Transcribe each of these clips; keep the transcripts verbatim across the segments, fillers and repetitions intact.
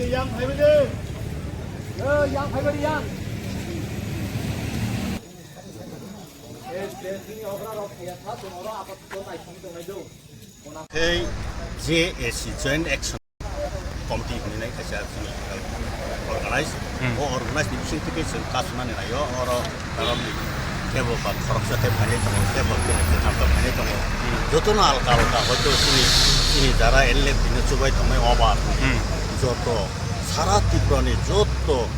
Yang phaibai de. Yo, yang phaibai de, yang. Hey, J A C, Joint Action Committee hinwi nai kaisa chini organize. Hmm. O organize ni bising twi chwng kasumani naio, oro karon ni kebo ba khoroksa khe phainai tongo, kebo khe khe thamta phainai tongo. Hmm. Jotono alka alka hoito chini, chini jara L F T no chubai tongnai oba. Hmm. Joto sara Tripura ni joto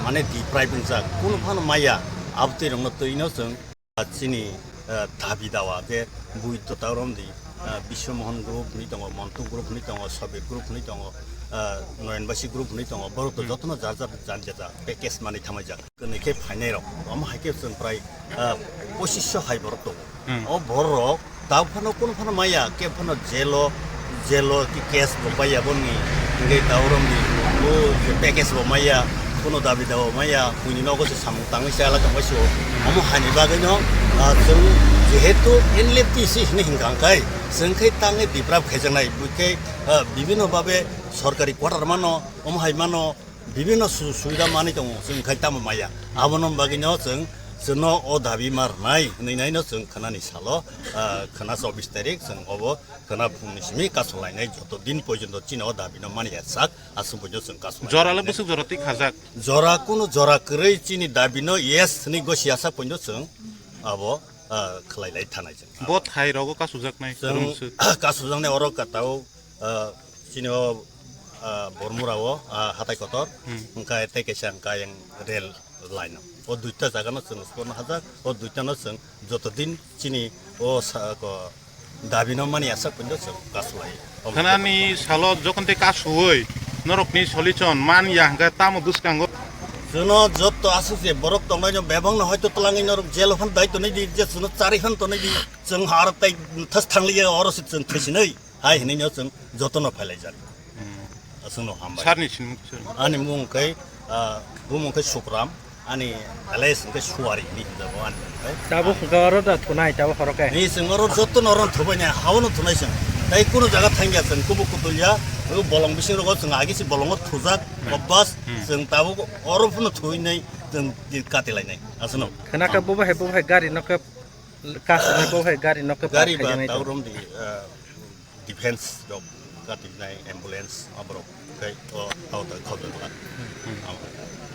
mane deprive wngjak, kunu phano maya, abtwi rokno twi no chwng. Chini, eh, dabi dawa je bui to taurom di, eh, Biswa Mohan group hwnwi tongo, Montu group hwnwi tongo, Sabir group hwnwi tongo, eh, Noyanbasi group hwnwi tongo, borok to Hmm. jotono jar jar jar jar package manwi thamaijak. Kwnwi khe phainai rok, omo hai khe chwng prai, eh, pochisho hai borok tongo. Hmm. O borok rok tabuk phano kunu phano maya, khe phano jail o Jail o ki case bo paiya boni, hingke ta oro ni bo package bo maya, kono dabi dawa maya, buini nogo se samung tangwi se ala tongbai se o. Omo haini bagwi no, ah, chwng jehetu N L F T C hini hingka hingkai, chwng khe tangwi deprive khaijaknai, bui khe, ah, bibhinno babe sorkari quarter mano, omo hai mano, bibhinno su-, subida manwi tongo, chwng khai tamo maya. Abono bagwi no chwng, chwngno o dabi ma rwnai hwnwi nai no chwng khwnani salo, ah, khwna chobbish tarik chwng obo Khwna phungni simi kasu lainai joto din porjonto chini o dabi no mani ya sak, aswk porjonto chwng kasu lainai. Jora le bwswk jora twi khajak. Jora kunu jora kwrwi chini dabi no yes hwnwi gosi ya sak porjonto chwng abo, ah, khwlai lai thanai chwng. Bo thai rogo kasujaknai Chwng kwrwngswk. Kasujaknai oro ka tao, ah, chini o, ah, Bormura o, ah, hatai kotor, Hmm. hwnkhe tei kaisa hwnkhe yang rel. Laino. O duita jaga no chwng sporno hajak, o duita no chwng joto din chini o sa-, ko, dabi no mani aswk porjonto chwng kasu lai. Khwnani salo jokhon tei kasuwi norokni solution man ya hwnkhe tamo bwskango? Chwngno joto aswk je borok tongnai no bebak no hoito twlangwi norok jail o phan dai tonwi di, je chwngno charwi phan tonwi di, chwng har tai thas thangli ya oro se chwng thwisinai. Hai hinui no chwng jotono phailaijak. Hmm. Aswkno hambai. Sir ni sinimung sir. Ani mung khe, ah, bumung khe Sukram, ani alias hwnkhe Suwari hinui hinjago ani mung khe. Tabuk hwnkhe oro da thunai, tabuk horo khe. Ni chwng oro jotono oro thubainya, haono thunai chwng. Tai kunu jaga thangya chwng, kubuk kutulya, o bolong bising rogo chwng agi se bolongo thujak, Hmm. obbas, Hmm. chwng tabuk oro phano thuinai, chwng di katilainai. Aswkno. Khwna khe Ang- bobo hai, bobo hai gari no khe Kasu hai bo hai gari no khe Gari park ba khaijak nai tao to. Rom di, ah, defense rok katinai ambulance aborok khai o tao tao khobjak la. Hmm. Amo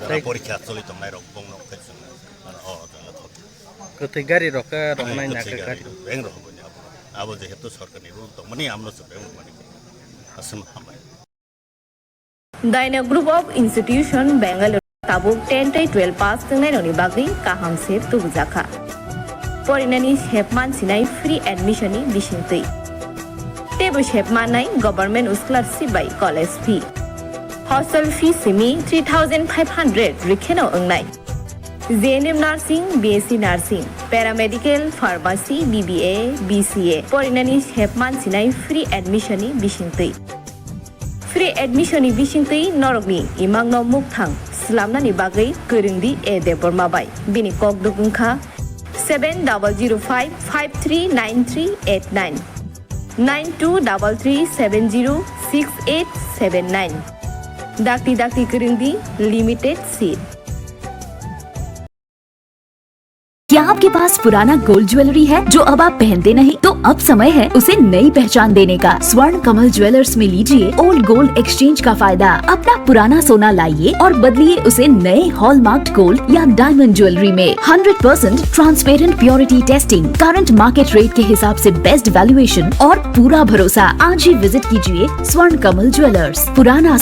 jara Tei porikha choli tongnai rok bong rok khai chwng o jaga khobjak. Kwthwi gari rok khe rok Ai, nai na kwthwi khe gari gari. Beng rok hoboni abo. Abo jehetu sorkar ni rule tongmani amno se beng rok mani. Aswk hambai. Dyna Group of Institution, Bangalore tabuk ten tei twelve pass twngnai rokni bagwi kaham se tubujakha. Porinani sep mansinai free admission ni bisingtwi. Teibo sep mannai government scholarship bai college fee. Hostel fee simi three thousand five hundred rwkheno wngnai. J N M Nursing, B S C Nursing, Paramedical, Pharmacy, B B A, B C A porinani sep mansinai free admission ni bisingtwi. Free admission ni bisingtwi norokni imangno mukthang slamnani bagwi kwrwngdi A Debbarma bai. Bini kokduk wngkha seven double zero five five three nine three eight nine, nine two double three seven zero six eight seven nine. Dakti dakti kwrwngdi, limited seat. क्या आपके पास पुराना gold jewellery है जो अब आप पहनते नहीं? तो अब समय है उसे नई पहचान देने का। स्वर्ण कमल ज्वेलर्स में लीजिए ओल्ड गोल्ड एक्सचेंज का फायदा। अपना पुराना सोना लाइए और बदलिए उसे नए हॉलमार्क्ड गोल्ड या डायमंड ज्वेलरी में। Hundred percent transparent purity testing, current market rate के हिसाब से बेस्ट वैल्यूएशन और पूरा भरोसा। आज ही विजिट कीजिए स्वर्ण कमल ज्वेलर्स, पुराना